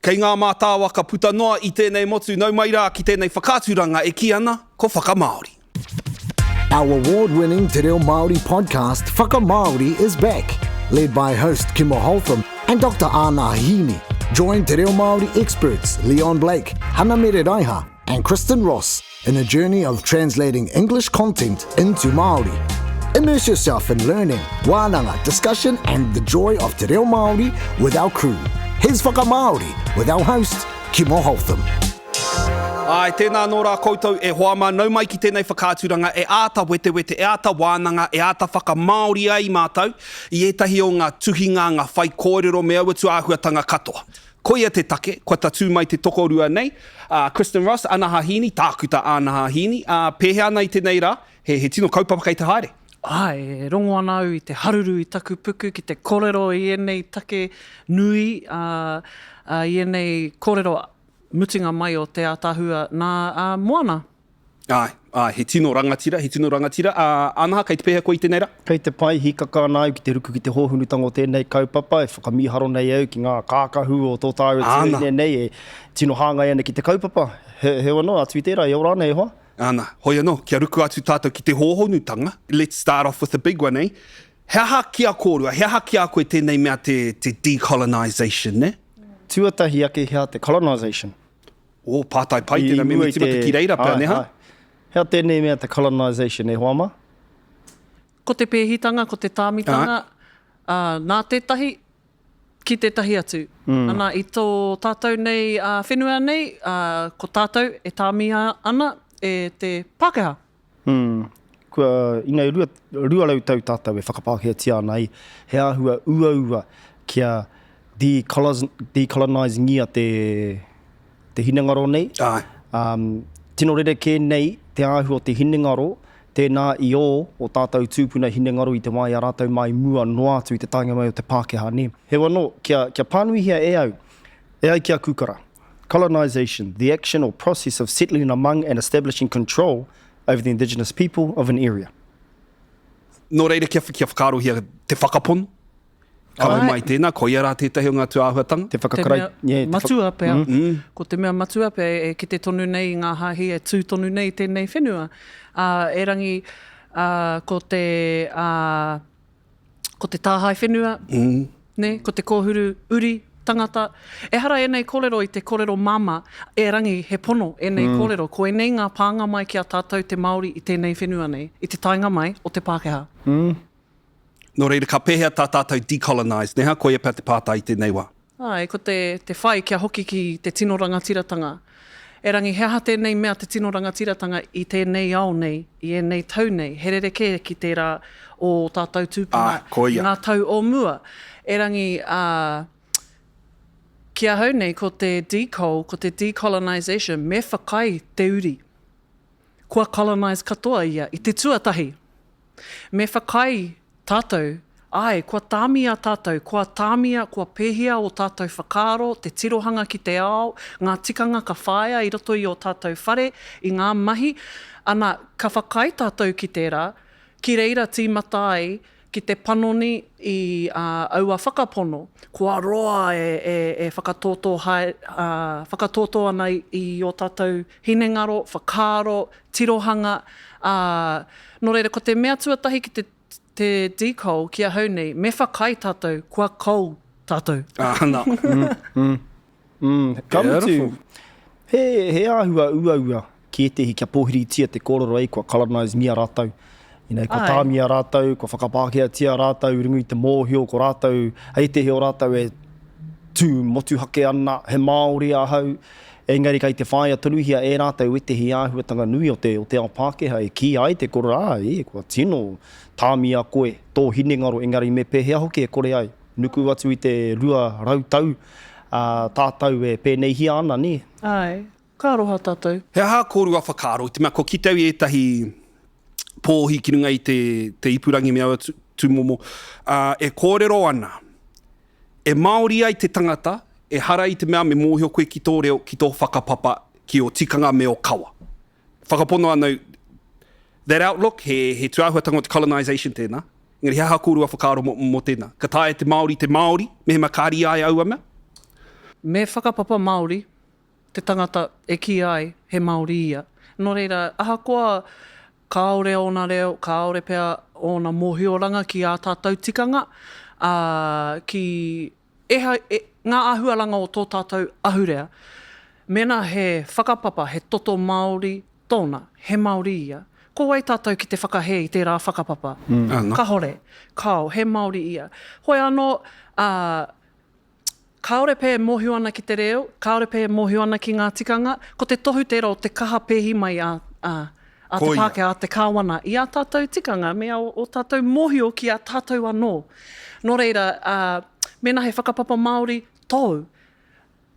Kei ngā mātāwaka puta noa i tēnei motu, nau mai rā ki tēnei whakaaturanga e kī ana ko Whakamāori. Our award-winning Te Reo Māori podcast Whakamāori is back, led by host Kimo Holtham and Dr Ana Hini. Join Te Reo Māori experts Leon Blake, Hana Mere Raiha and Kristen Ross in a journey of translating English content into Māori. Immerse yourself in learning, wānanga, discussion and the joy of Te Reo Māori with our crew. Here's Whakamāori with our host, Kimo Holtham. Āe, tēnā anō rā koutou e hoa mā, nau mai ki tēnei whakaaturanga e āta wetewete, e āta wānanga, e āta whakamāori ai mātou i ētahi o ngā tuhinga, ngā whaikōrero me aua tūāhuatanga katoa. Koia te take, kua tatū mai te tokorua nei, a Kristen Ross, Anaha Heaney, Tākuta Anaha Heaney, ā, pēhea ana i tenei rā, he, he tino kaupapa kei te haere. Āe, e rongo ana au i te haruru i taku puku ki te korero i ēnei take nui, ā, ā, i ēnei korero mutunga mai o te ātaahua nā, ā, Moana. Āe, āe, he tino rangatira, he tino rangatira. Ā, Anaha, kei te pēhea koe i tēnei rā? Kei te pai, hīkaka ana au ki te ruku ki te hōhunutanga o tēnei kaupapa, e whakamīharo nei au ki ngā kākahu o tō tāua tuahine nei e tino hāngai ana ki te kaupapa. He, heoi anō, atu i tērā, e ora ana e hoa. Ana, hoi anō, kia ruku atu tātou ki te hōhonutanga, let's start off with the big one, eh? He aha ki a kōrua, he aha ki a koe tēnei mea te, te decolonisation, nē? Tuatahi ake he aha te colonisation? Oh, pātai pai tēnā, me me tīmata ki reira pea, nē ha? Hea tēnei mea te colonisation e hoa mā? Ko te pēhitanga, ko te tāmitanga, ā, nā tētahi, ki tētahi atu. Ana, i tō tātou nei whenua nei, ā, ko tātou e tāmia ana e te Pākehā. Mm. Kua, ina 200 tau tātou e whakapākehātia ana ai, he āhua uaua kia decolonise-ngia te, te hinengaro nei. Āe. Um, tino rerekē nei te āhua o te hinengaro, tēnā i ō o tātou tūpuna hinengaro i te wā i a rātou mā i mua noa atu i te taenga mai o te Pākehā, nē. Heoi anō, kia, kia pānuihia e au, e ai ki a Kūkara, Colonisation, the action or process of settling among and establishing control over the indigenous people of an area. Nō reira kia, kia whakaarohia te whakapono, ka mau mai tēnā, koia rā tētahi o ngā tūāhuatanga. Te whakakarau, Te mea matua pea, ko te mea matua pea e kite tonu nei i ngā hāhi e tū tonu nei i tēnei whenua. Ā, erangi, ā, ko te, ā, ko te tāhae whenua, nē, ko te kōhuru uri tangata. Ehara ēnei kōrero i te kōrero māmā, erangi he pono ēnei kōrero. Ko ēnei ngā pānga mai ki a tātou te Māori i tēnei whenua nei, i te taenga mai o te Pākehā. Nō reira, ka pēhea tā tātou decolonise, nē hā? Koia pea te pātai i tēnei wā. Āe, ko te, te whai kia hoki ki te tino rangatiratanga. Erangi, he aha tēnei mea te tino rangatiratanga i tēnei ao nei, i ēnei tau nei, he rerekē ki tērā o ō tātou tūpuna Āe, koia. i ngā tau o mua. Erangi, ā, ki ahau nei, ko te decol, ko te decolonisation, me whakaae te uri. Kua colonise katoa ia i te tuatahi. Me whakaae tātou, āe, kua tāmia tātou, kua tāmia, kua pēhia ō tātou whakaaro, te tirohanga ki te ao, ngā tikanga ka whāia i roto i ō tātou whare, i ngā mahi, ana, ka whakaae tātou ki tērā, ki reira tīmata ai ki te panoni i aua whakapono, kua roa e, e, e whakatōtō hae, ā, whakatōtō ana i, i ō tātou hinengaro, whakaaro, tirohanga, ā, nō reira ko te mea tuatahi ki te, te decol ki ahau nei, me whakaae tātou, kua cold tātou. Āna. Mm, mm. Ka mutu, he, he āhua uaua ki ētehi kia pōhiritia te kōrero ei kua colonise-ngia rātou. You know, kua tāmia rātou, kua whakapākehātia rātou i runga i te mōhio, ko rātou, ētehi o rātou e tū motuhake ana, he Māori ahau, engari kei te whāia tonuhia e rātou ētehi āhuatanga nui o te, o te ao Pākehā e kī ai te kōrero, ā, e, kua tino tāmia koe, tō hinengaro, engari me pēhea hoki e kore ai, nuku atu i te 200 tau, ā, tātou e pēneihia ana, nē? Āe, Ka aroha tatou. He aha kōrua whakaaro, i te mea kua kite au i ētahi pōhi ki runga i te, te ipurangi me aua tūmomo, ā, e kōrero ana, e Māori ai te tangata, ehara i te mea me mōhio koe ki tō reo, ki tō whakapapa, ki ō tikanga me ō kawa. Whakapono ana au, that outlook, he, he tūāhuatanga o te colonisation tēnā. Engari he aha kōrua whakaaro mō, mō tēnā? Ka taea te Māori te Māori, mehemea ka ariā e aua mea? Me whakapapa Māori te tangata e kīia ai he Māori ia. Nō reira, ahakoa kāore ōna reo, kāore pea ōna mōhioranga ki ā tātou tikanga, ā, ki eha, e, ngā āhuaranga o tō tātou ahurea, mēnā he whakapapa, he toto Māori tōna, he Māori ia, ko wai tātou ki te whakahē i tērā whakapapa? Kahore. Kāo, he Māori ia. Hoi anō, ā, Kāore pea e mōhio ana ki te reo, kāore pea e mōhio ana ki ngā tikanga, ko te tohu tērā o te kaha pēhi mai a, a, a te Pākehā, a te Kāwana i ā tātou tikanga me ō, ō tātou mōhio ki a tātou anō. Nō reira, ā, mēnā he whakapapa Māori tōu,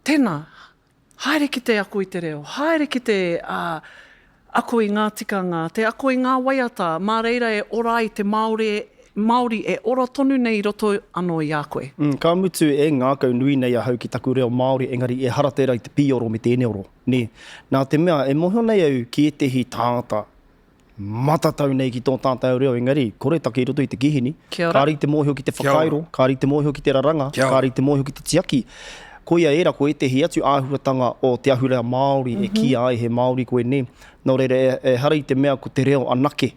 tēnā, Haere ki te ako i te reo, haere ki te ako i ngā tikanga, te ako i ngā waiata, mā reira e ora ai te Māori, Māori e ora tonu nei i roto anō i a koe. Ka mutu, e ngākau nui nei ahau ki taku reo Māori, engari ehara tērā i te pīoro me te eneoro, nē. Nā te mea, e mōhio nei au ki ētehi tāngata matatau nei ki tō tātou reo, engari, kore take i roto i te kihini, kāre i te mōhio ki te whakairo, kāre i te mōhio ki te raranga, kāre i te mōhio ki te tiaki. Koia ērā, ko ētehi atu āhuatanga o te ahurea Māori e kīia ai he Māori koe nē. Nō reira, ehara i te mea ko te reo anake,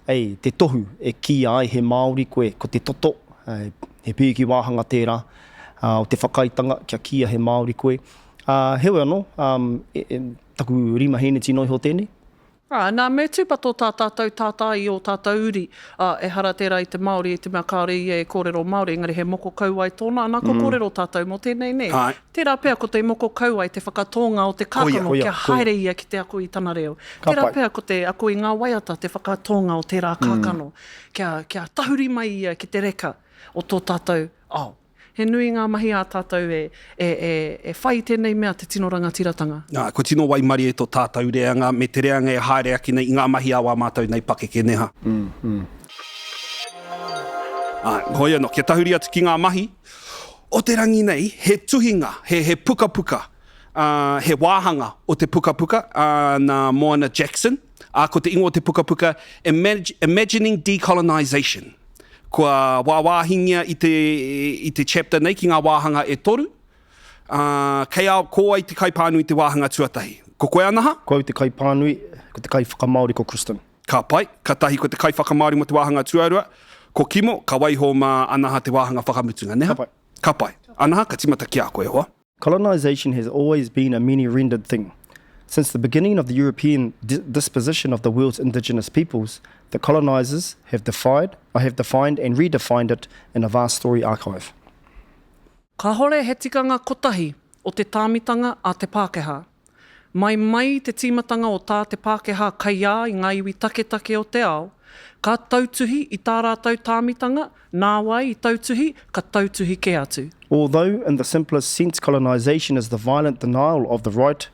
ei, te tohu e kīia ai he Māori koe, ko te toto, he pīki wāhanga tērā o te whakaaetanga kia kīia he Māori koe. Heoi anō, taku rima hēneti noa iho tēnei. Ā, nā, me tūpato tā tātou tātā i ō tātou uri, ā, ehara tērā i te Māori i te mea kāore ia e kōrero Māori, engari he moko kauae tōna, nā, kua kōrero tātou mō tēnei, nē? Tērā pea ko te moko kauae te whakatōnga o te kākano kia haere ia ki te ako i tana reo. Tērā pea ko te ako i ngā waiata te whakatōnga o tērā kākano kia, kia tahuri mai ia ki te reka o tō tātou ao. He nui ngā mahi ā tātou e, e, e, e whai i tēnei mea te tino rangatiratanga. Nā, kua tino waimarie tō tātou reanga me te reanga e haere ake nei i ngā mahi a wā mātou nei pakeke, nē hā? Āe, hoi anō, kia tahuri atu ki ngā mahi o te rangi nei, he tuhinga, he, he pukapuka, ā, he wāhanga o te pukapuka, ā, nā Moana Jackson, ā, ko te ingoa o te pukapuka, Imagining Decolonisation. Kua wāwāhingia i te, i te chapter nei ki ngā wāhanga e toru, ā, kei a, ko wai te kaipānui te wāhanga tuatahi? Ko koe Anaha? Ko au te kaipānui, ko te kaiwhakamāori ko Kristen. Ka pai, katahi ko te kaiwhakamāori mō te wāhanga tuarua, ko Kimo, ka waiho mā Anaha te wāhanga whakamutunga, nē ha? Ka pai. Ka pai. Anaha, ka timata ki a koe, e hoa. Colonisation has always been a many-rendered thing. Since the beginning of the European disposition of the world's indigenous peoples, the colonisers have defied, or have defined and redefined it in a vast story archive. Kāhore he tikanga kotahi o te tāmitanga a te Pākehā. Mai mai i te tīmatanga o tā te Pākehā kaiā i ngā iwi taketake o te ao, ka tautuhi i tā rātou tāmitanga, nāwai i tautuhi, ka tautuhi kē atu. Although in the simplest sense colonisation is the violent denial of the right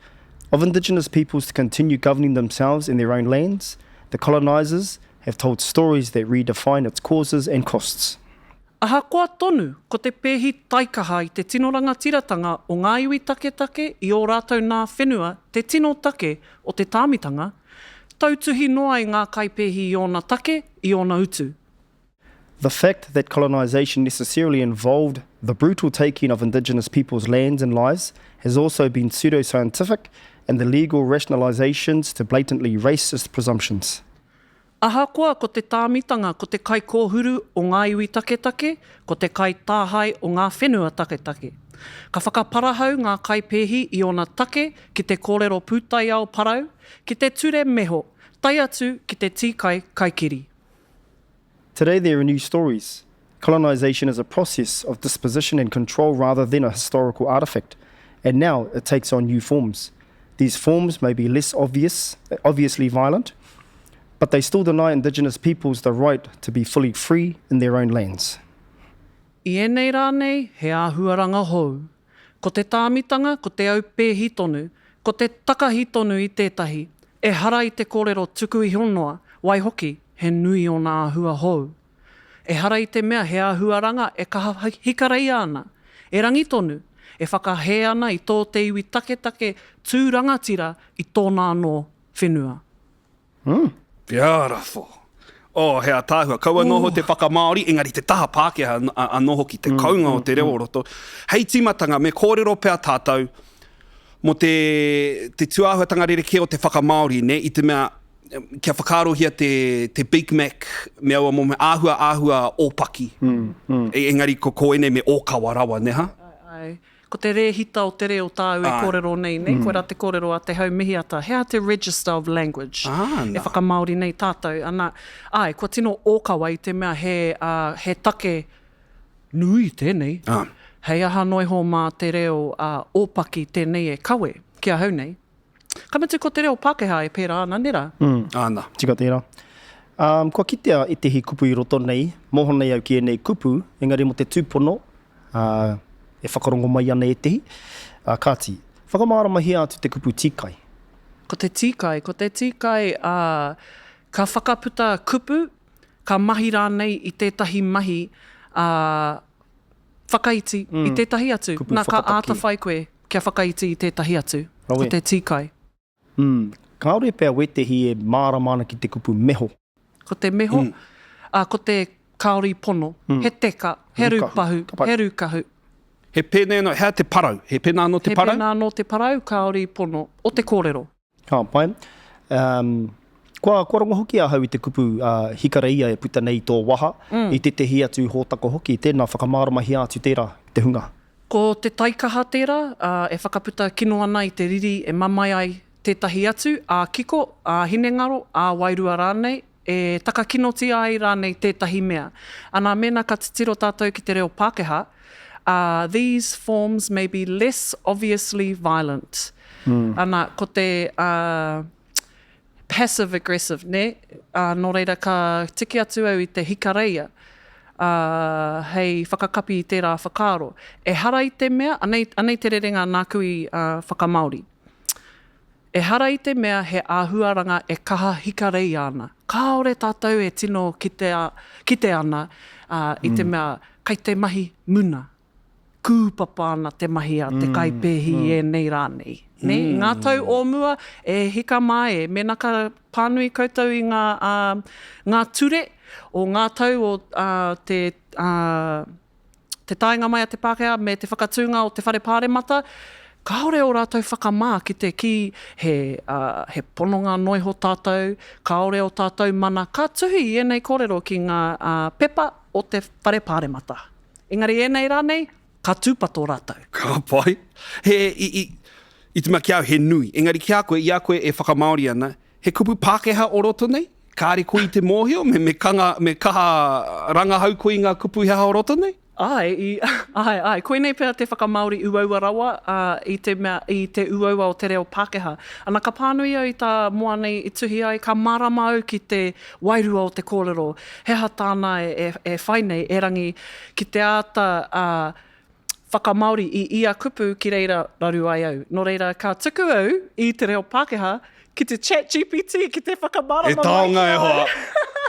of indigenous peoples to continue governing themselves in their own lands, the colonisers have told stories that redefine its causes and costs. Ahakoa tonu ko te pēhi taikaha i te tino rangatiratanga o ngā iwi taketake i ō rātou nā whenua te tino take o te tāmitanga, tautuhi noa ai ngā kaipēhi i ōna take, i ōna utu. The fact that colonisation necessarily involved the brutal taking of indigenous people's lands and lives has also been pseudoscientific and the legal rationalisations to blatantly racist presumptions. Ahakoa ko te tāmitanga ko te kaikōhuru o ngā iwi taketake, ko te kaitāhae o ngā whenua taketake. Ka whakaparahau ngā kaipēhi i ōna take ki te kōrero pūtaiao parau, ki te ture meho, tae atu ki te tīkai kaikiri. Today there are new stories. Colonisation is a process of disposition and control rather than a historical artefact, and now it takes on new forms. These forms may be less obvious, obviously violent, but they still deny indigenous peoples the right to be fully free in their own lands. I ēnei rā nei, he āhuaranga hou. Ko te tāmitanga ko te aupēhi tonu, ko te takahi tonu i tētahi, ehara i te kōrero tuku iho noa, waihoki, he nui ōna āhua hou. Ehara i te mea he āhuaranga e kaha hikareia ana, erangi tonu, e whakahē ana i tō te iwi taketake tū rangatira i tōna anō whenua. Beautiful. Oh, he ataahua. Kaua noho te whakamāori, engari te taha Pākehā anō hoki, te kounga o te reo o roto. Hei tīmatanga, me kōrero pea tātou mō te, te tūāhuatanga rerekē o te whakamāori, nē, i te mea, kia whakaarohia te, te Big Mac me aua momo āhua, āhua ōpaki. Engari ko, ko ēnei me ōkawa rawa, nē hā? Āe, āe. Ko te rēhita o te reo tāu e kōrero nei, nē? Koirā te kōrero a Te Haumihiata. He aha te register of language e whakamāori nei tātou? Ana, āe, kua tino ōkawa i te mea he, he take nui tēnei. Hei aha noa iho mā te reo ōpaki tēnei e kawe, ki ahau nei. Ka mutu ko te reo Pākehā e pērā ana, nē rā? Āna. Tika tērā. Kua kitea ētehi kupu i roto nei, mōhio nei au ki ēnei kupu, engari mō te tūpono, ā, e whakarongo mai ana ētehi, ā, kāti, whakamāramahia atu te kupu tīkai. Ko te tīkai, ko te tīkai, ā, ka whakaputa kupu, ka mahi rānei i tētahi mahi, ā, whakaiti i tētahi atu. Kupu Nā, ka whakataki. āta whai koe kia whakaiti i tētahi atu. Rawe. Ko te tīkai. Mm, kāore pea wētehi e mārama ana ki te kupu meho. Ko te meho, ā, ko te kaori pono, he teka, he rūpahu, he rūkahu. He pēnei anō, he aha te parau? He pēnā anō te parau? He pēnā anō te parau, kaori pono, o te kōrero. Ka pai. Um, kua, kua rongo hoki ahau i te kupu uh, hikareia e puta nei i tō waha, mm. i tētehi atu hōtaka hoki, tēnā whakamāramahia atu tērā ki te hunga. Ko te taikaha tērā, ā, e whakaputa kino ana i te riri e mamae ai tētahi atu, ā-kiko, ā-hinengaro, ā-wairua rānei, e takakinotia ai rānei tētahi mea. Ana, mēnā ka titiro tātou ki te reo Pākehā, ā, these forms may be less obviously violent. Ana, ko te, ā, passive aggressive, nē? Ā, nō reira ka tiki atu au i te hikareia, ā, hei whakakapi i tērā whakaaro. Ehara i te mea, anei, anei te rerenga nāku i, ā, whakamāori. Ehara i te mea he āhuaranga e kaha hikareia ana. Kāore tātou e tino kitea, kite ana, ā, i te mea kei te mahi muna. Kūpapa ana te mahi a te kaipēhi i ēnei rā nei. Nē, i ngā tau o mua, e hika mā e, mēnā ka pānui koutou i ngā, ā, ngā ture o ngā tau o, ā, te, ā, te taenga mai a te Pākehā me te whakatūnga o te Whare Pāremata, kāore ō rātou whakamā ki te kī he, ā, he pononga noa iho tātou, kāore ō tātou mana. Ka tuhi i ēnei kōrero ki ngā, ā, pepa o te Whare Pāremata. Engari ēnei rā nei, ka tūpato rātou. Ka pai. He, i, i, i te mea ki a au he nui. Engari ki a koe, i a koe e whakamāori ana, he kupu Pākehā o roto nei? Kāre koe i te mōhio? Me, me kanga, me kaha rangahau koe i ngā kupu he aha o roto nei? Āe, i, āe, āe. Koinei pea te whakamāori uaua rawa, ā, i te mea, i te uaua o te reo Pākehā. Ana, ka pānui au i tā Moana i tuhi ai, ka mārama au ki te wairua o te kōrero, he aha tāna e, e, e whai nei, erangi, ki te āta, ā, whakamāori i ia kupu ki reira raru ai au. Nō reira, ka tuku au i te reo Pākehā ki te chat GPT ki te whakamārama He mai ki taonga e au. hoa.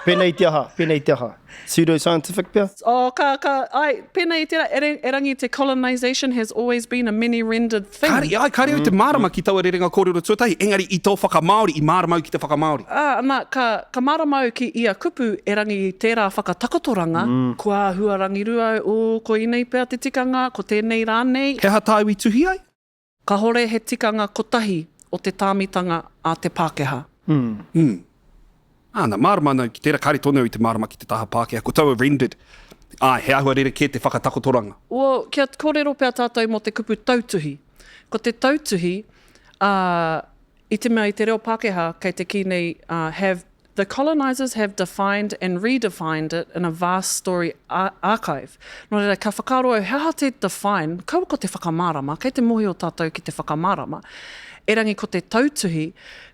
Pēnei i te aha? Pēnei i te aha? Pseudoscientific pea? Oh, ka, ka, ai, pēnei i tērā, erangi te colonisation has always been a many-rendered thing. Kāre, ai, kāre au te mārama ki taua rerenga kōrero tuatahi, engari i tō whakamāori, i mārama au ki te whakamāori. Ā, ana, ka, ka mārama au ki ia kupu, erangi i tērā whakatakotoranga, kua āhua rangirua au, ū, koinei pea te tikanga, ko tēnei rānei. He aha tāu i tuhi ai? Kahore he tikanga kotahi o te tāmitanga a te Pākehā. Mm. Āna, mārama ana au ki tērā, kāre tonu au i te mārama ki te taha Pākehā. Ko taua rendered, āe, he āhua rerekē te whakatakotoranga. Well, kia kōrero pea tātou mō te kupu tautuhi. Ko te tautuhi, ā, i te mea i te reo Pākehā kei te kī nei, ā, have The colonisers have defined and redefined it in a vast story archive. Nō reira, ka whakaaro au, he aha te define, kaua ko te whakamārama, kei te mōhio tātou ki te whakamārama, erangi ko te tautuhi,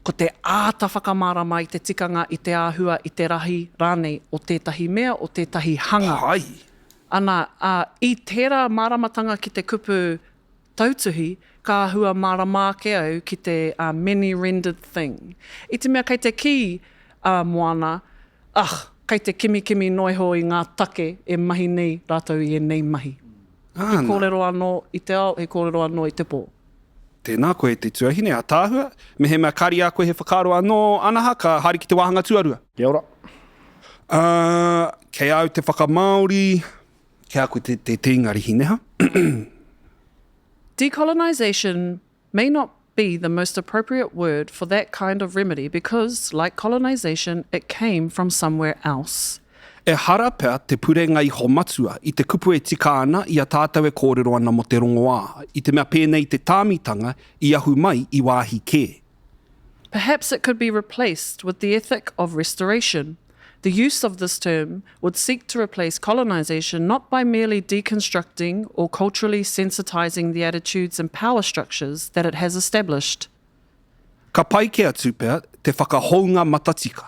ko te āta whakamārama i te tikanga, i te āhua, i te rahi rānei o tētahi mea, o tētahi hanga. Hai! Ana, ā, i tērā māramatanga ki te kupu Tautuhi, ka āhua mārama ake au ki te a many-rendered thing. I te mea kei te kī a Moana, ugh, kei te kimikimi noa iho i ngā take e mahi nei rātou i ēnei mahi. He kōrero anō i te ao, he kōrero anō i te pō. Tēnā koe e te tuahine ātaahua. Mehemea kāri a koe he whakaaro anō Anaha, ka haere ki te wāhanga tuarua. Kia ora. Ā, kei a au te whakamāori, kei a koe te, te, te Ingarihi, neha? Decolonisation may not be the most appropriate word for that kind of remedy because, like colonisation, it came from somewhere else. Ehara pea te purenga iho matua i te kupu e tika ana i a tātou e kōrero ana mō te rongoā, i te mea pēnei te tāmitanga i ahu mai i wāhi kē. Perhaps it could be replaced with the ethic of restoration. The use of this term would seek to replace colonisation not by merely deconstructing or culturally sensitising the attitudes and power structures that it has established. Ka pai kē atu pea te whakahounga matatika.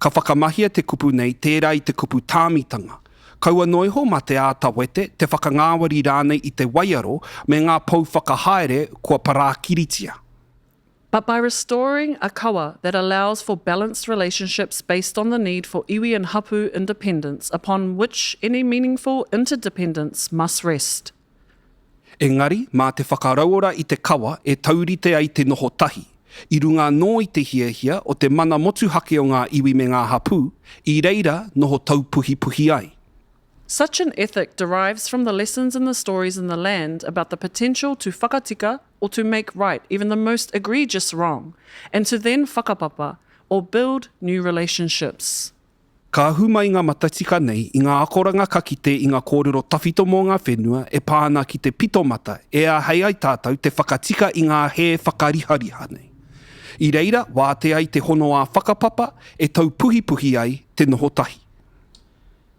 Ka whakamahia te kupu nei tērā i te kupu tāmitanga. Kaua noa iho mā te āta wete, te whakangāwari rānei i te waiaro me ngā pou whakahaere kua parākiritia. But by restoring a kawa that allows for balanced relationships based on the need for iwi and hapu independence upon which any meaningful interdependence must rest. Engari, mā te whakarauora i te kawa e taurite ai te noho tahi, i runga anō i te hiahia o te mana motuhake o ngā iwi me ngā hapū, i reira noho taupuhipuhi ai. Such an ethic derives from the lessons and the stories in the land about the potential to whakatika or to make right even the most egregious wrong, and to then whakapapa or build new relationships. Ka ahu mai ngā matatika nei i ngā akoranga ka kite i ngā kōrero tawhito mō ngā whenua e pā ana ki te pito mata e āhei ai tātou te whakatika i ngā hē whakarihariha nei. I reira wātea ai te hono ā-whakapapa e taupuhipuhi ai te noho tahi.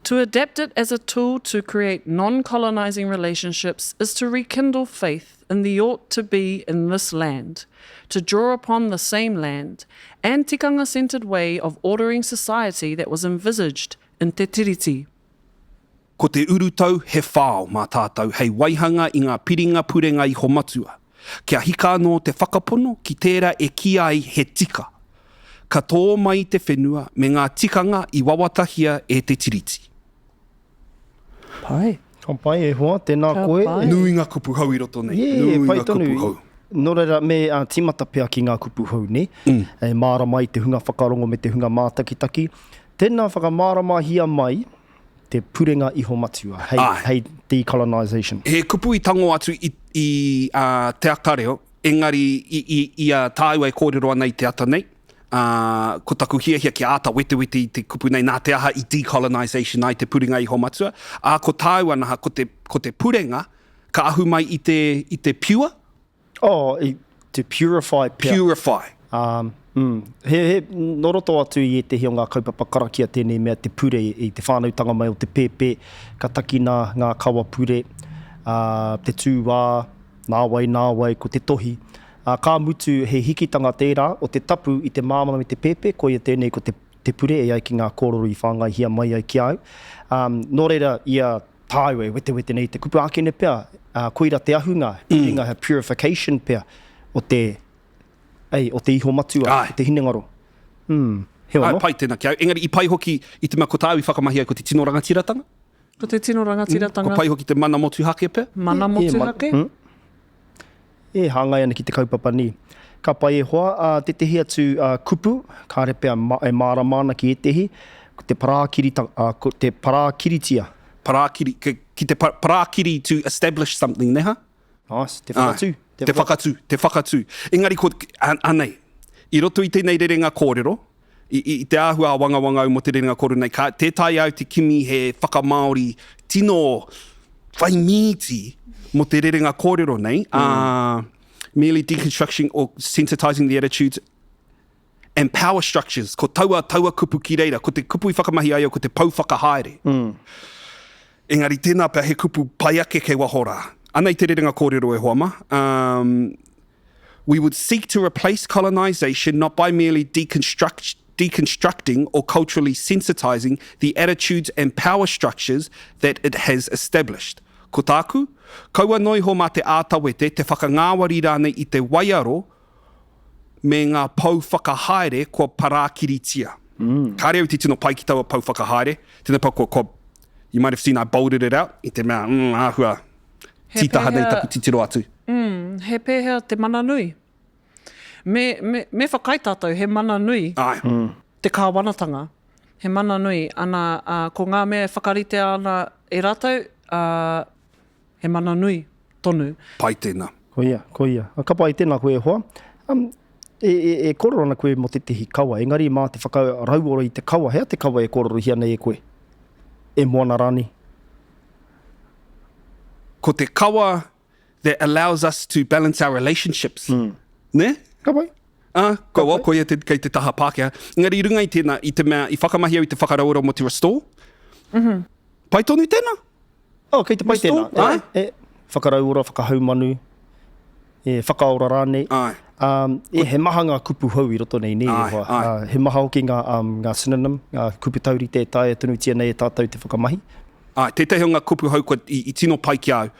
To adapt it as a tool to create non-colonising relationships is to rekindle faith in the ought to be in this land, to draw upon the same land and tikanga-centred way of ordering society that was envisaged in Te Tiriti. Ko te urutau he whao mā tātou hei waihanga i ngā piringa purenga iho matua, kia hika anō te whakapono ki tērā e kīia ai he tika. Ka tō mai te whenua me ngā tikanga i wawatahia e te Tiriti. Pai. Ka pai e hoa, tēnā Ka koe. pai. Nui ngā kupu hou i roto nei. Yeah, Nui pai ngā tonu. kupu hou. Nō reira, me tīmata pea ki ngā kupu hou, nē? E mārama ai te hunga whakarongo me te hunga mātakitaki. Tēnā whakamāramahia mai te purenga iho matua hei, Āe. hei decolonisation. He kupu i tango atu i, i a Te Aka Reo, engari i, i, i a tāua e kōrero ana i te ata nei, ā, ko taku hiahia kia āta wetewete i te kupu nei, nā te aha i decolonisation ai te purenga iho matua, ā, ko tāua naha, ko te, ko te purenga ka ahu mai i te, i te pure, Oh, i, to purify pea. Purify. Um, mm, he, he, nō roto atu i ētehi o ngā kaupapa karakia tēnei mea te pure i te whānautanga mai o te pēpē, ka takina ngā kawa pure, ā, te tūwā, nāwai, nāwai, ko te tohi. Ā, ka mutu he hikitanga tērā o te tapu i te māmā me te pēpē, koia tēnei ko te, te pure e ai ki ngā kōrero i whāngaihia mai ai ki a au. Um, nō reira, ia tāu e wetewete nei te kupu ākene pea, ā, koira te ahunga, he puringa, he purification pea o te, ei, o te iho matua, Āe. o te hinengaro. Mm, heoi Āe, anō. pai tēnā ki au. Engari i pai hoki i te mea ko tāu i whakamahi ai ko te tino rangatiratanga. Ko te tino rangatiratanga. Ko pai hoki te mana motuhake pea. Mana E, e, ma- motuhake. mm. E hāngai ana ki te kaupapa nī. Ka pai e hoa, ā, tētehi atu ā, kupu, kāre pea ma, e mārama ana ki ētehi, ko te parākirita, ā, ko te parākiritia. Parākiri, ki, ki te pa, parākiri to establish something, ne ha? Nice, te whakatū. Te, te whakatū, te whakatū. Engari ko, anei, i roto i tēnei rerenga kōrero, i, i, i te āhua āwangawanga au mō te rerenga kōrero nei, ka, tē taea au te kimi he whakamāori tino whai mīti mō te rerenga kōrero nei, mm. ā, merely deconstruction or sensitising the attitudes and power structures, ko taua, taua kupu ki reira, ko te kupu i whakamahi ai au ko te pou whakahaere. Mm. Engari tēnā pea he kupu pai ake kei waho rā. Anei te rerenga kōrero e hoa ma. Um, we would seek to replace colonisation not by merely deconstruct, deconstructing or culturally sensitising the attitudes and power structures that it has established. Ko tāku, kaua noa iho mā te āta wete, te whakangāwari rānei i te waiaro me ngā pou whakahaere kua parākiritia. Mm. Kāre au te tino pai ki taua pou whakahaere. Tēnā pea kua, kua, you might have seen I bolded it out, i te mea, mm, āhua, He tītaha nei pēhea, taku titiro atu. mm, he pēhea te mana nui? Me, me, me whakaae tātou, he mana nui Āe. te kāwanatanga. He mana nui, ana, ā, ko ngā mea e whakaritea ana e rātou, ā, he mana nui tonu. Pai tēnā. Koia, koia. Ka pai tēnā koe e hoa. Um, e, e, e kōrero ana koe mō tētehi kawa, engari mā te whakarauora i te kawa, hea te kawa e kōrerohia nei e koe? E moana rānei? Ko te kawa that allows us to balance our relationships. Mm. Ne? Ka pai. Ah, ko, well, koia te, kei te taha Pākehā. Engari i runga i tēnā, i te mea, i whakamahi au i te whakarauora mō te restore. Mm -hmm. Pai tonu tēnā? Oh, kei te pai tēnā. Ai? E, e, whakarauora, whakahaumanu, e, whakaora rānei. Ai. Um, e, he maha ngā kupu hou i roto nei, nē, e hoa. Ai. Uh, he maha hoki ngā, um, ngā synonym, ngā kupu taurite e taea tonutia nei e tātou te whakamahi. Ai, tētahi o ngā kupu hou kua, i, i tino pai ki a au,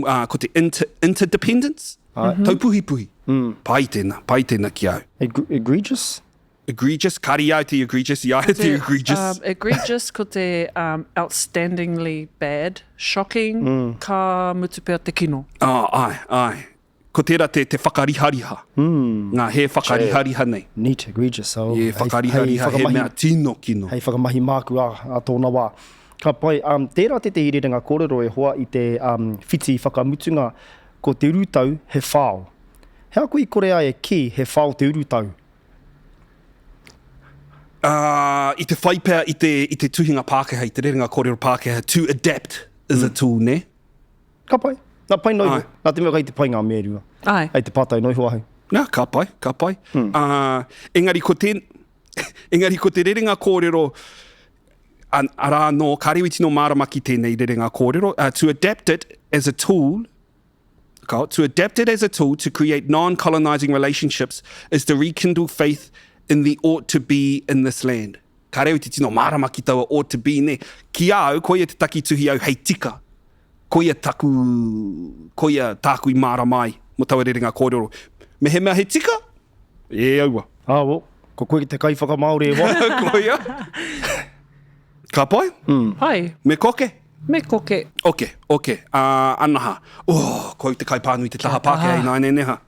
uh, ko te inter, interdependence, mm -hmm. taupuhipuhi. Mm. Pai tēnā, pai tēnā ki au. Egregious? Egregious, kāri i a au te egregious, i a au te egregious. Um, egregious ko te um, outstandingly bad, shocking, mm. ka mutu pea te kino. Oh, ai, ai. Ko tērā te, te whakarihariha. Mm. Ngā hē whakarihariha nei. Neat, egregious. So, yeah, whakarihariha, hei, he mea tino kino. Hei whakamahi māku ā, ā tōna wā. Ka pai, um, tērā tētehi rerenga kōrero e hoa i te um, whiti whakamutunga, ko te urutau he whao. He aha koe i kore ai e kī he whao te urutau? Uh, i te whai pea i te, i te tuhinga Pākehā, i te rerenga kōrero Pākehā, to adapt is mm. a tool, ne? Ka pai. Nā, pai noa iho. Nā te mea kei te pai ngā mea e rua. Āe. Hei te pātai noa iho ahau. Nā, ka pai, ka pai. Mm. Uh, engari ko te, engari ko te rerenga kōrero, arā anō, kāre au i tino mārama ki tēnei rerenga kōrero, uh, to adapt it as a tool, ka, to adapt it as a tool to create non-colonizing relationships is to rekindle faith in the ought to be in this land. Kāre au i te tino mārama ki taua ought to be, nē. Ki a au, koia te taki tuhi au hei tika. Koia taku, koia tāku i mārama ai mō taua rerenga kōrero. Mehemea he tika, e aua. Ā, well, ko koe te kaiwhakamāori e hoa. Koia. Ka pai? Pai. Me koke? Me koke. Ok, ok. Ā, anaha. Oh, ko au te kaipānui te taha Pākehā ināianei neha.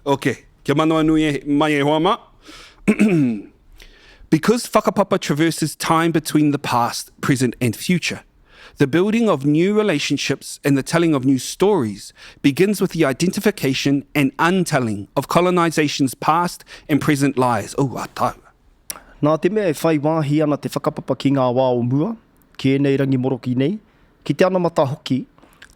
Ok, kia manawanui e, mai e hoa mā. Because whakapapa traverses time between the past, present and future, the building of new relationships and the telling of new stories begins with the identification and untelling of colonisation's past and present lies. Oh, ataua. Nā te mea e whai wāhi ana te whakapapa ki ngā wā o mua, ki ēnei rangi moroki nei, ki te anamata hoki,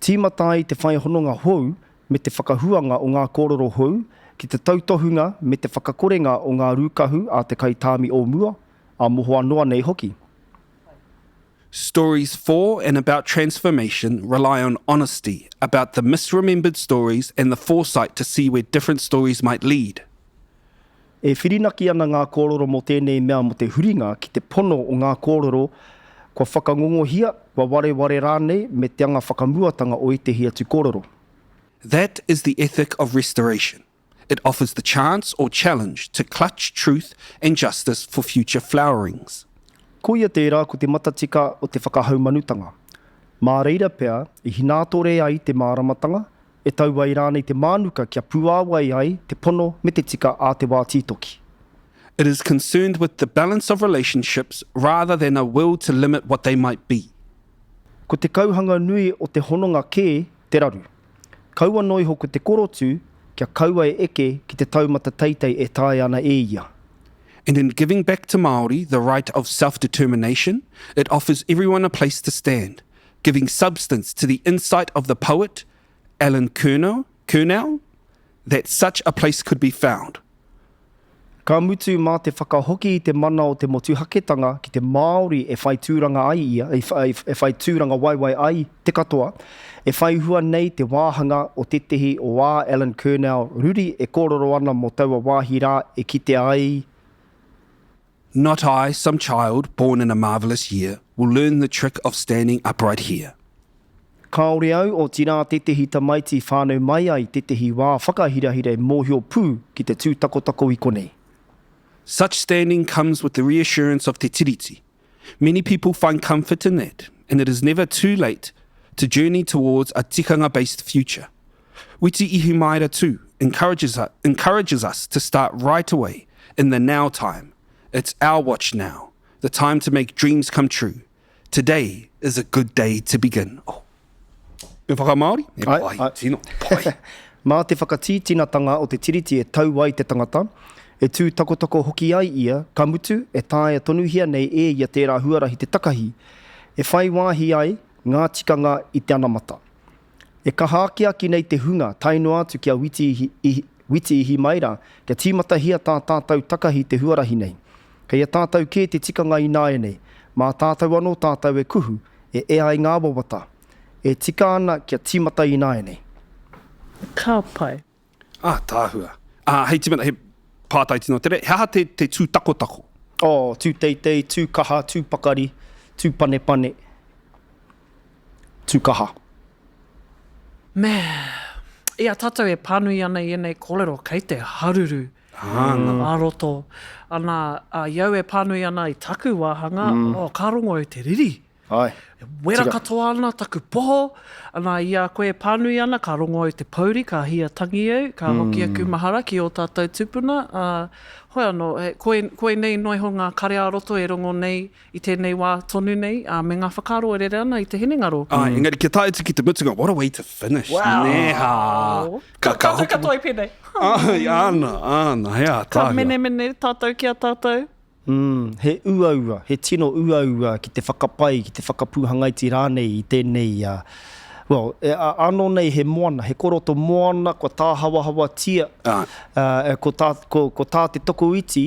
tīmata ai te whai hononga hou me te whakahuanga o ngā kōrero hou ki te tautohunga me te whakakorenga o ngā rūkahu a te kaitāmi o mua, ā mohoa noa nei hoki. Stories for and about transformation rely on honesty about the misremembered stories and the foresight to see where different stories might lead. E whirinaki ana ngā kōrero mō tēnei mea mō te huringa ki te pono o ngā kōrero kua whakangongohia, kua wareware rānei me te anga whakamuatanga o ētehi atu kōrero. That is the ethic of restoration. It offers the chance or challenge to clutch truth and justice for future flowerings. Koia tērā ko te matatika o te whakahaumanutanga. Mā reira pea i hinātore ai te māramatanga, e tau ai rānei te mānuka kia puāwai ai te pono me te tika ā te wā tītoki. It is concerned with the balance of relationships rather than a will to limit what they might be. Ko te kauhanga nui o te hononga kē te raru. Kaua noa iho ko te korotū kia kaua e eke ki te taumata teitei e taea ana e ia. And in giving back to Māori the right of self-determination, it offers everyone a place to stand, giving substance to the insight of the poet, Alan Curnow, Curnow, that such a place could be found. Ka mutu mā te whakahoki i te mana o te motuhaketanga ki te Māori e whai tūranga ai ia, e whai tūranga waiwai ai te katoa, e whai hua nei te wāhanga o tētehi o ā Alan Curnow ruri e kōrero ana mō taua wāhi rā e kitea ai Not I, some child, born in a marvellous year, will learn the trick of standing upright here. Kāore au, otirā tētehi tamaiti whānau mai ai tētehi wā whakahirahira e mōhio pū ki te tūtakotako i konei. Such standing comes with the reassurance of Te Tiriti. Many people find comfort in that, and it is never too late to journey towards a tikanga-based future. Witi Ihimaera too encourages, encourages us to start right away in the now time. It's our watch now. The time to make dreams come true. Today is a good day to begin. Oh. Me whakamāori? E pai, ai, tino, pai. Mā te whakatītinatanga o te Tiriti e tau ai te tangata, e tū takotako hoki ai ia, ka mutu, e taea tonuhia nei e ia tērā huarahi te takahi, e whai wāhi ai ngā tikanga i te anamata. E kaha akiaki nei te hunga, tae noa atu ki a Witi Witi Ihimaera, kia tīmatahia tā tātou takahi te huarahi nei. Kei a tātou kē te tikanga ināianei, mā tātou anō tātou e kuhu, e ea ai ngā wawata. E tika ana kia tīmata ināianei. Ka pai. Ātaahua. Ā, hei tīmata, he pātai tino tere, he aha te, te tūtakotako? Oh, tū teitei, tū kaha, tū pakari, tū panepane, tū kaha. Me, i a tātou e pānui ana i ēnei kōrero, kei te haruru a roto. Ana, i au e pānui ana i taku wāhanga, oh, ka rongo au te riri. Āe. E wera katoa ana taku poho, ana, i a koe e pānui ana, ka rongo au te pouri, ka hia tangi au, ka hoki aku mahara ki ō tātou tūpuna, ā, hoi anō, he, koinei noa iho ngā kare ā-roto e rongo nei i tēnei wā tonu nei, ā, me ngā whakaaro e rere ana i te hinengaro. Āe, engari kia tae atu ki te mutunga, what a way to finish, Wow! nē hā! Ka, ka hoki... Tātou katoa i pēnei. Āe, āna, āna, he ātaahua. Ka menemene tātou ki a tātou. Mm, he uaua, he tino uaua ki te whakapai, ki te whakapūhangaiti rānei i tēnei, uh, well, e, a, anō nei he moana, he koroto moana kua tāhawahawatia, Āe. uh, ko tā, ko, ko tā te tokoiti,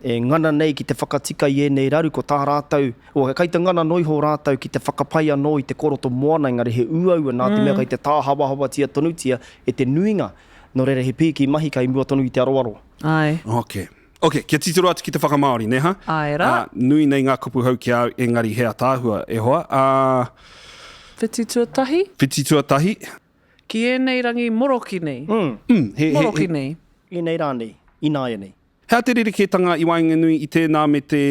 e ngana nei ki te whakatika i ēnei raru, ko tā rātou, well, kei te ngana noa iho rātou ki te whakapai anō i te koroto moana, engari he uaua nā te mea kei te tāhawahawatia tonutia e te nuinga, nō reira he pīki mahi kei mua tonu i te aroaro. Āe. Ok. Ok, kia titiro atu ki te whakamāori, nē ha? Āe rā. Ā, nui nei ngā kupu hou ki a au, engari he ataahua, e hoa. Ā. Whiti tuatahi. Whiti tuatahi. Ki ēnei rangi moroki nei. Mm. Mm, he, he, Moroki he. nei. Ēnei rā nei, ināianei. He aha te rerekētanga i waenganui i tēnā me te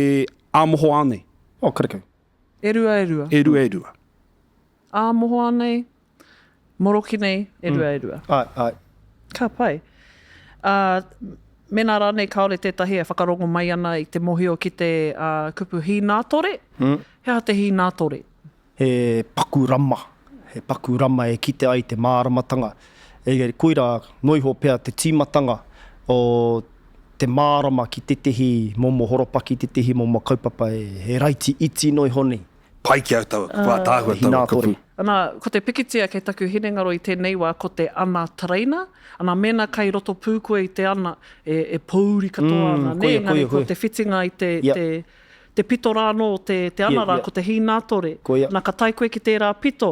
ā mohoao nei? Oh, karekau. E rua, e rua. E rua, e rua. Ā mohoao nei, moroki nei, e rua, e rua. Āe, āe. Ka pai. Ā, mēnā rānei kāore tētahi e whakarongo mai ana i te mōhio ki te kupu hīnātore, he aha te hīnātore? He paku rama, he paku rama e kite ai te māramatanga. Engari koirā noa iho pea te tīmatanga o te mārama ki tētehi momo horopaki, tētehi momo kaupapa he raiti iti noa iho nei. Pai ki au taua kupu, ātaahua taua kupu. Ana, ko te pikitia kei taku hinengaro i tēnei wā ko te ana tereina, ana mēnā kai roto pū koe i te ana, e, e pōuri katoa ana, nē, engari ko te whitinga i te, te, Te pito rā anō o te, te ana rā, ko te hīnātore. Koia. Nā, ka tae koe ki tērā pito,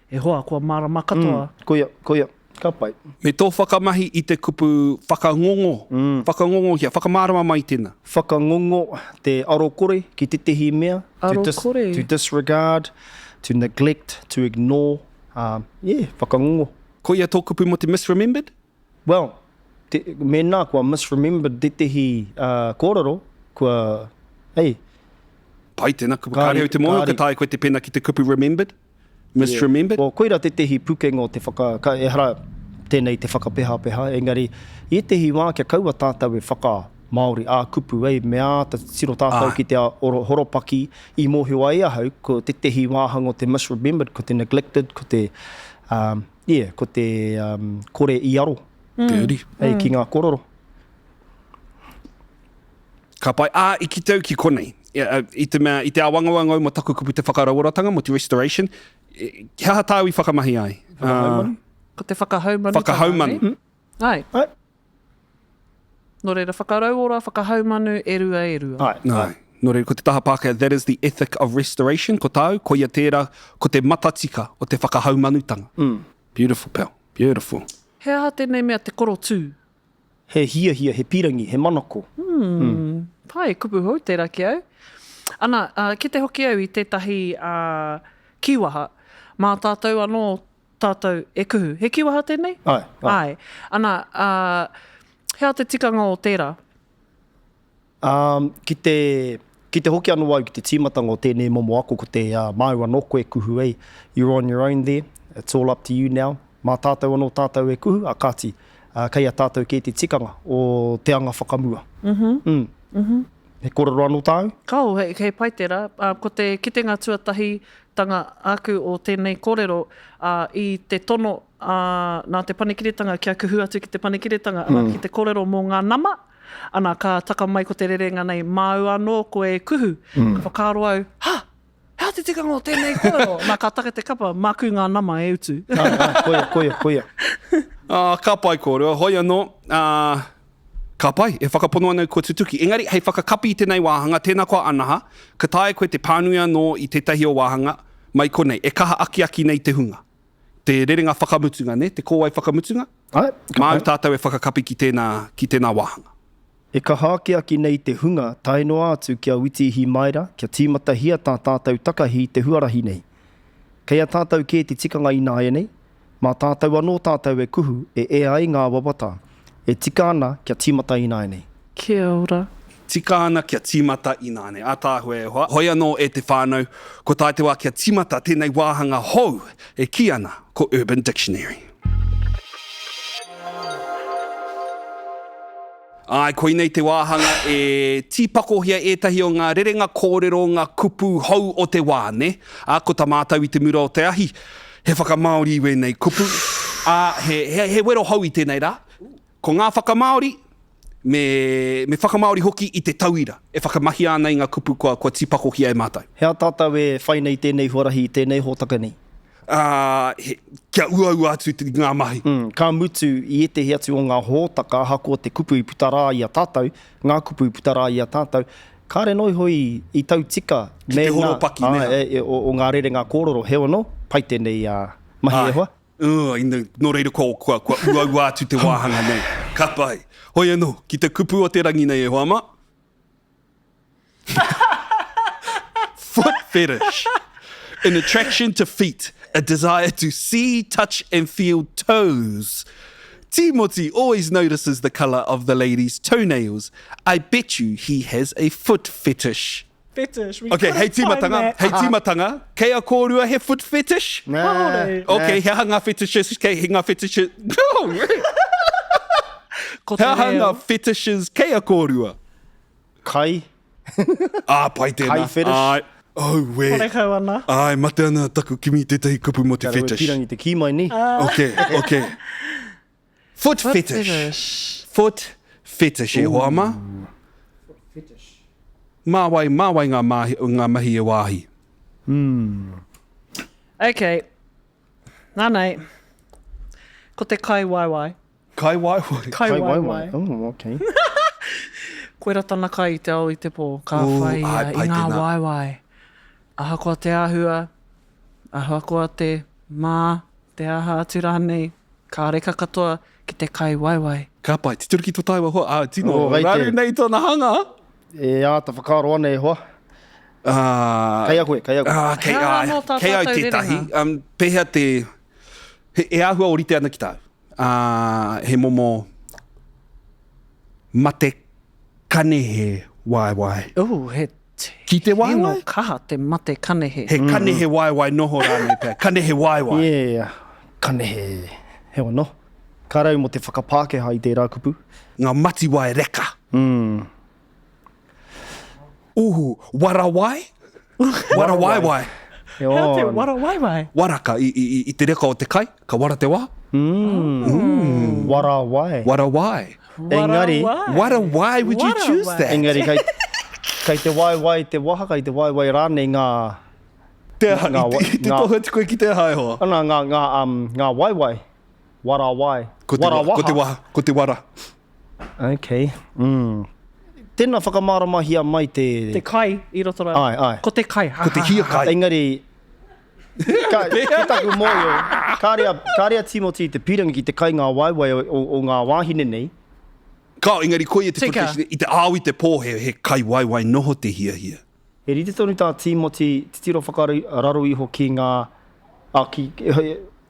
e hoa, kua mārama katoa. Mm, koia, koia. Ka pai. Me tō whakamahi i te kupu whakangongo, mm. whakangongohia, whakamārama mai tēnā. Whakangongo, te arokore ki tētehi mea. Arokore. To, dis, to disregard, to neglect, to ignore. Um, yeah, whakangongo. Koia tō kupu mō te misremembered? Well, te, mēnā kua misremembered tētehi uh, kōrero, kua, hey. Pai tēnā kupu. Kāre au te mōhio ka taea koe te pena ki te kupu remembered, misremembered. Yeah. Well, koira tētehi pukenga o te whaka, ka, ehara tēnei te whakapehapeha, engari i ētehi wā kia kaua tātou e whaka Māori ā-kupu, ei, me āta tiro tātou ki te oro, horopaki i mōhio ai ahau, ko tētehi wāhanga o te misremembered, ko te neglected, ko te, um, Yeah, ko te um, kore i aro. Te uri. Ei, ki ngā kororo. Ka pai. Ā, i kite au ki konei. I te mea, i te āwangawanga au mō taku kupu te whakarauoratanga, mō te restoration, he aha tāu i whakamahi ai? Whakahaumanu? Ko te whakahaumanu. Whakahaumanu. Mm. Ai. Ai. Nō reira, whakarauora, whakahaumanu, e rua, e rua. Āe, āe. Āe. Nō reira, ko te taha Pākehā, that is the ethic of restoration, ko tāu, koia tērā, ko te matatika o te whakahaumanutanga. Beautiful, pal. Beautiful. He aha tēnei mea te korotū? He hiahia, he pīrangi, he manako. Mm. Pai, kupu hou tērā ki au. Ana, uh, kite hoki au i tētahi uh, kīwaha, mā tātou anō tātou e kuhu. He kīwaha tēnei? Āe, āe. Āe. Ana, ā, he aha te tikanga o tērā? Ā, ki te, ki te hoki anō au ki te tīmatanga o tēnei momo ako, ko te, ā, māu anō koe kuhu, ei, you're on your own there, it's all up to you now, mā tātou anō tātou e kuhu, ā, kāti, ā, kei a tātou kē te tikanga o te anga whakamua. Mm-hmm. Mm. Mm-hmm. He kōrero anō tāu? Kao, he, he pai tērā. Ā, ko te kitenga tuatahitanga āku o tēnei kōrero, ā, i te tono, ā, nā te Panekiretanga kia kuhu atu ki te Panekiretanga, ana, ki te kōrero mō ngā nama, ana, ka taka mai ko te rerenga nei, māu anō koe e kuhu. Ka whakaaro au, ha! He aha te tikanga o tēnei kōrero? Nā, ka taka te kapa, māku ngā nama e utu. Āe, āe, koia, koia, koia. Ā, ka pai kōrua, hoi anō, ā, ka pai, e whakapono ana kua tutuki. Engari, hei whakakapi i tēnei wāhanga, tēnā koa Anaha, ka taea koe te pānui anō i tētahi o wāhanga mai konei, e kaha akiaki nei te hunga. Te rerenga whakamutunga, nē, te kōwae whakamutunga? Āe, ka pai. Māu tātou e whakakapi ki tēnā, ki tēnā wāhanga. E kaha akiaki nei te hunga tae noa atu ki a Witi Ihimaera kia tīmatahia tā tātou takahi i te huarahi nei. Kei a tātou kē te tikanga ināianei, mā tātou anō tātou e kuhu e ea ai ngā wawata e tika ana kia tīmata ināianei. Kia ora. Tika ana kia tīmata ināianei. Ātaahua e hoa. Hoi anō e te whānau, ko tae te wā kia tīmata tēnei wāhanga hou e kī ana ko Urban Dictionary. Āe, koinei te wāhanga e tīpakohia ētahi o ngā rerenga kōrero, ngā kupu hou o te wā, nē? Ā, ko tā mātou i te mura o te ahi, he whakamāori i wēnei kupu, ā, he, he, he wero hou i tēnei rā. Ko ngā whakamāori, me, me whakamāori hoki i te tauira e whakamahia ana i ngā kupu kua, kua tīpakohia e mātou. He aha tātou e whai nei i tēnei huarahi, i tēnei hōtaka nei? ā, he, kia uaua atu te, ngā mahi. Mm, ka mutu i ētehi atu o ngā hōtaka, ahakoa te kupu i puta rā i a tātou, ngā kupu i puta rā i a tātou, kāre noa iho i, i tau tika Ki te horopaki, nē? Āe, e, o, o ngā rerenga kōrero, heoi anō, pai tēnei ā, mahi e hoa. Ā, ina, nō reira kua, kua, kua uaua atu te wāhanga nei. Ka pai. Hoi anō, ki te kupu o te rangi nei e hoa mā. Foot fetish. An attraction to feet, a desire to see, touch and feel toes. Timoti always notices the colour of the lady's toenails. I bet you he has a foot fetish. Fetish, we Okay, hei couldn't find tīmatanga, that. hei tīmatanga, kei a kōrua he foot fetish? Kāore. Okay, he aha ngā fetishes, kei he ngā fetishes, Ko te he aha reo. ngā fetishes kei a kōrua? Kai. Ā, pai tēnā. Kai fetish. Āe. Auē. Horekau ana. Āe, mate ana taku kimi i tētahi kupu mō te Kāre fetish. Pīrangi te kī mai, nē? Ok, ok. Foot Foot fetish. fetish. Foot fetish e hoa mā. Foot fetish. Mā wai, mā wai ngā mahi, ngā mahi e wāhi? Ok. Nānei. Ko te kai waewae. Kai waewae. Kai waewae. Oh, okay. Koira tana kai i te ao i te pō, ka Ooh, whai ia ai, pai i ngā tēnā. waewae. Ahakoa te āhua, ahakoa te mā, te aha atu rānei, ka reka katoa ki te kai waewae. Ka pai, titiro ki to taua hoa, ah, tino Oh, kei te- raru nei tona hanga. E āta whakaaro ana e hoa. Ah, Kei a koe, kei a koe. Ah, kei, He aha ai, anō tā kei au tātou tētahi. rerenga? Um, pēhea te, he, e āhua ōrite ana ki tāu? Ā, he momo mate kanehe waewae. Ooh, he Ki te waewae? tino kaha te mate kanehe. He kanehe waewae noho rānei pea. Kanehe waewae. Yeah, kanehe. Heoi anō, ka rau mō te whakapākehā i tērā kupu. Ngā matiwae reka. Mm. Uhu, warawae? Warawaewae. He aha te warawaewae? Waraka, i, i, i te reka o te kai, ka wara te wā. Mm. Warawae. Warawae. Engari. Warawae, would you choose that? Engari, kei, kei te waewae te waha, kei te waewae rānei ngā... Te aha, ngā, i, i te tohu atu koe ki te aha e hoa? Ana, ngā, ngā, um, ngā waewae. Warawae. Ko te, Warawaha. Ko te waha, ko te wara. Ok. Mm. Tēnā whakamāramahia mai te... Te kai i roto rā. Āe, āe. Ko te kai. Ko te hiakai. Engari, ka, ki taku mōhio, kāre a, kāre a Timoti i te pīrangi ki te kai ngā waewae o, o, o ngā wāhine nei. Kao, engari koia te Tika. whakatau, i te ao i te pō he, he kai waewae noho te hiahia. He rite tonu tā Timoti titiro whakararo iho ki ngā, a, ki,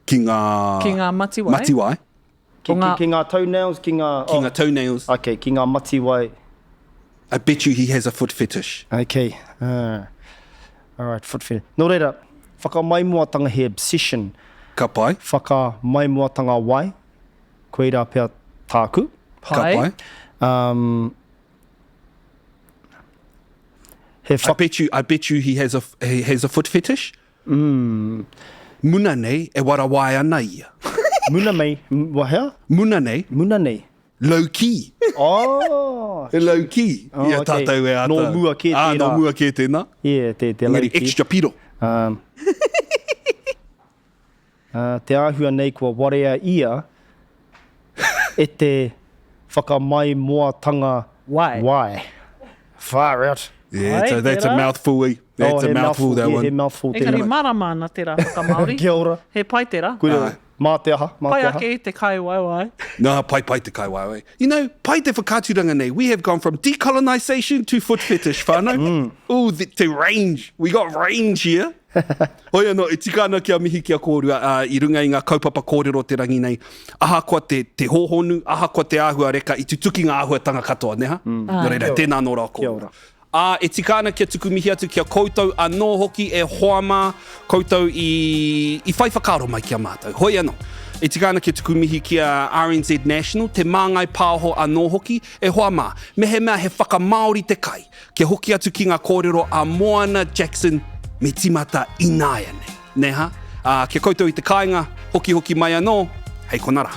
Ki ngā... Ki ngā matiwae. Matiwae. Ki, O ngā... ki, ki ngā toenails, ki ngā... Ki ngā toenails. Ok, ki ngā matiwai. I bet you he has a foot fetish. Ok, uh, alright, foot fetish. Nō reira, whakamaimoatanga he obsession. Ka pai. Whakamaimoatanga wai, koirā pea tāku. Pai. Ka pai. Um, He I bet you, I bet you he has a, he has a foot fetish. Mm. Muna nei, e warawai ana ia. Muna mei, wa hea? Muna nei. Muna nei. Low key. Oh. He low key. Oh, I a okay. tātou e āta. Nō mua kē Ah, tērā. nō mua kē tēnā. Yeah, te, te low Engari key. extra piro. Um, uh, te āhua nei kua warea ia e te whakamaimoatanga Wai. wai. Far out. Yeah, Ai, so that's a tērā. mouthful, eh? That's Oh, a he mouthful, that yeah, one. He mouthful Engari tērā. marama ana tērā whakamāori. Kia ora. He pai tērā. Koira, mā te aha, mā Pai te aha. ake i te kai waewae. Nā, pai pai te kai waewae. You know, pai te whakaaturanga nei. We have gone from decolonisation to foot fetish, whānau. Mm. Ooh, the, te range. We got range here. Hoi anō, e tika ana kia mihi ki a kōrua uh, i runga i ngā kaupapa kōrero te rangi nei. Ahakoa te, te hōhonu, ahakoa te āhua reka, i tutuki ngā āhuatanga katoa, neha? Mm. Nō reira, tēnā anō rā Kia ora. Ā, e tika ana kia tuku mihi atu ki a koutou anō hoki e hoa mā, koutou i, i whai whakaaro mai ki a mātou. Hoi anō, e tika ana kia tuku mihi ki a RNZ National, Te Māngai Pāho anō hoki, e hoa mā, mehemea he whakamāori te kai, kia hoki atu ki ngā kōrero a Moana Jackson me tīmata ināianei. Nē hā? Ā, ki a koutou i te kāinga, hokihoki mai anō, hei kona rā.